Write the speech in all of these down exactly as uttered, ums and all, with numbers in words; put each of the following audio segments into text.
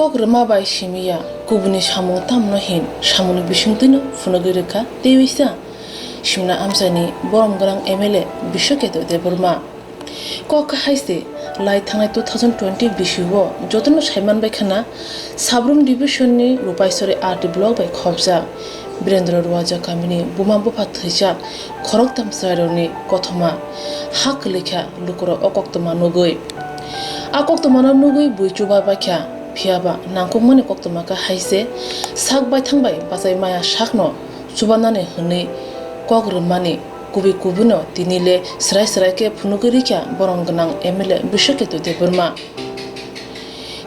Kok rwma bai simi ya, kubuni samung tamno hin samungni bisingtwino phunugwi rwkha teiwisa simna amchaini borom gwnang M L A Biswaketu Debbarma. Kok kha hai se, lai thangnai two thousand twenty bisio jotono saiman bai khana, Sabrum Division ni Rupaisori R D block bai khopjak Birendra Ruwaja kamini buma bupha thwijak khoroktham chwrairokni kothoma ha kwlwikha lukurok o koktwma nugwi. A koktwmano nugwi bui chubabaikha, phiyaba nangkukmani koktwma kha hai se, sak baithang bai bachai maya sakno chubanani hwnwi kok rwmani kubui kubuino tini le swrai swrai khe phunugwi rikha borom gwnang M L A Biswaketu Debbarma.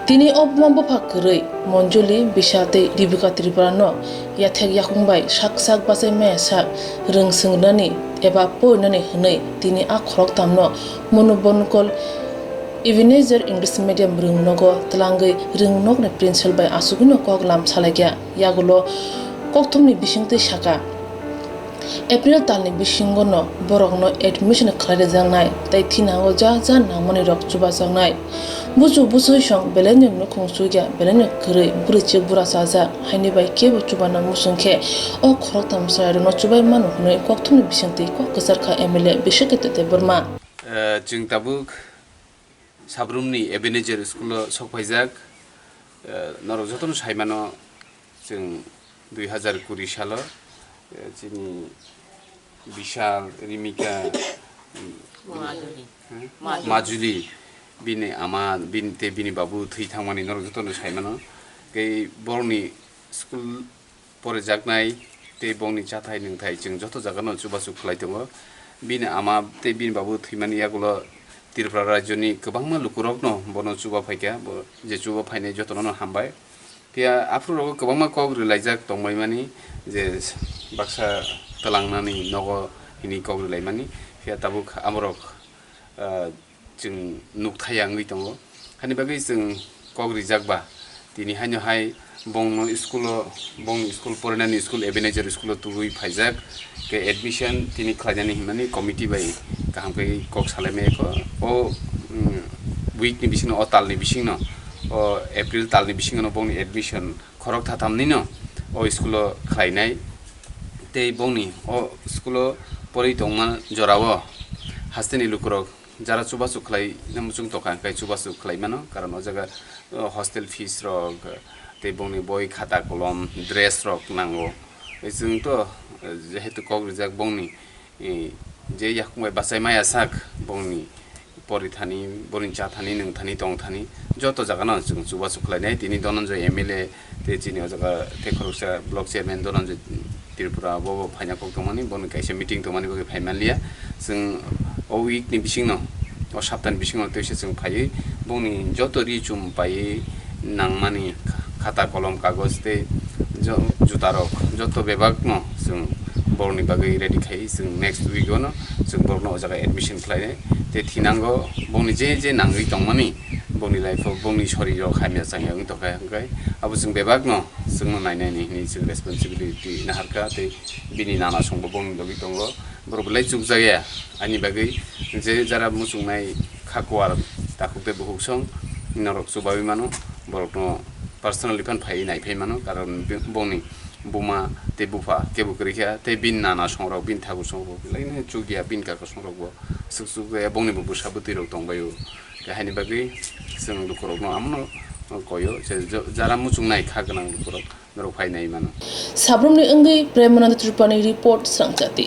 Tini o buma bupha kwrwi Monjuli, Bisa tei Ribika Tripura no yathek yakung bai sak sak bachai maya sak rwng swngwnani eba porinani hwnwi tini a khoroktham no Monu Bonkol Ebenezer English Medium rwng nogo twlangwi rwng nokni principal bai asugwino kok lam salaikha. Yagulo kokthumni bisingtwi sakha, April talni bisingo no borokno admission khlai rwjaknai tei thinango ja ja nangmani rok chubajaknai. Buchu buchwi song belaino nukhung chukya, belaino kwrwi bwrwi chibura chajak, haini bai kebo chubana muchung khe o khoroktham chwrairokno chubai mano hwnwi kokthumni bisingtwi kok kwcharkha M L A Biswaketu Debbarma. Eh, chwng tabuk Sabrumni Ebenezer School-o sokphaijak. Eh, norok jotono saimano, chwng dui hazar kuri salo, eh, chini Bishal, Rimika, Majuli. Hmm? Majuli. Majuli, bini ama, bini tei bini babu thwi thangmani norok jotono saimano. Tei borokni school porijaknai tei bongni chathai nwngthai chwng joto jagano chubachu khlai tongo. Bini ama tei bini babu thwimani yagulo Tripura rajyoni kwbangma lukurokno bono chuba phaikha, bo je chuba phainai jotono hambai. Phiya aphuru rogo kwbangma kok rwlaijak tongbaimani je baksa twlangnani nogo hini kok rwlaimani. Phiya tabuk amorok, ah, chwng nukthai ya wngwi tongo. Hani bagwi chwng kok rijak ba, tini haino hai bongno school-o, bongni school porinani school Ebenezer school-o tubui phaijak, khe admission tini khlainani hwnmani committee bai kaham khe kok salaimai kho. O, mm, week-ni bisingno, o talni bisingno, o April talni bisingno bongni admission khorok thathamnino o school-o khlainai. Tei bongni o school-o porwi tongma jorao hasteni lukurok jara chubachu khlai muchung tongkha, hwnkhe chubachu khlai mano, karon o jaga, o, hostel fees rok, tei bongni boi, khata, kolom, dress rok nango. Chwng to, eh, jehetu kok rijak bongni, eh, je yakung bai bachai maya sak, bongni porithani, boni chathani, nwngthani, tongthani, joto jagano chwng chubachu khlainai. Tini Dhananjay M L A tei chini o jaga tei khoroksa block chairman Dhananjay Tripura bo, bo phaina kok tongmani, boni kaisa meeting tongmani bagwi phai manliya. Chwng o week ni bisingno, o saptani bisingno teisa chwng phaiwi bongni joto ri chum paiwi nangmani khata, kolom, kagoj tei jo-, juta rok joto bebak no chwng borokni bagwi ready khai, chwng next week o no chwng borokno o jaga admission khlainai. Tei thinango bongni je je nangwi tongmani, bongni life o bongni sori rok hamya changya wngwi tongkha, hwnkhe abo chwng bebak no chwngno nainani hwnwi chwng responsibility naharkha, tei bini nana songbo bongni logi tongo. Borok belai chukjakya ani bagwi, je jara muchungnai kha kuar takhuk tei bukhuk song norok chubawi mano, borokno personally phan phaiwi naiphai mano, karon bongni buma tei bupha kebo kwrwi kha, tei bini nana songrok, bini thakur songrok belai no chukya, bini kaka songrok bo swk chukjaya, bongni bo bwsa bwtwi rok tongbaio. Tei haini bagwi chwng lukurokno amono koyo, je jo-, jara muchungnai kha gwnang lukurok norok phai nai mano. Sabrumni wngwi Premanand Tripurani report, Srangchati.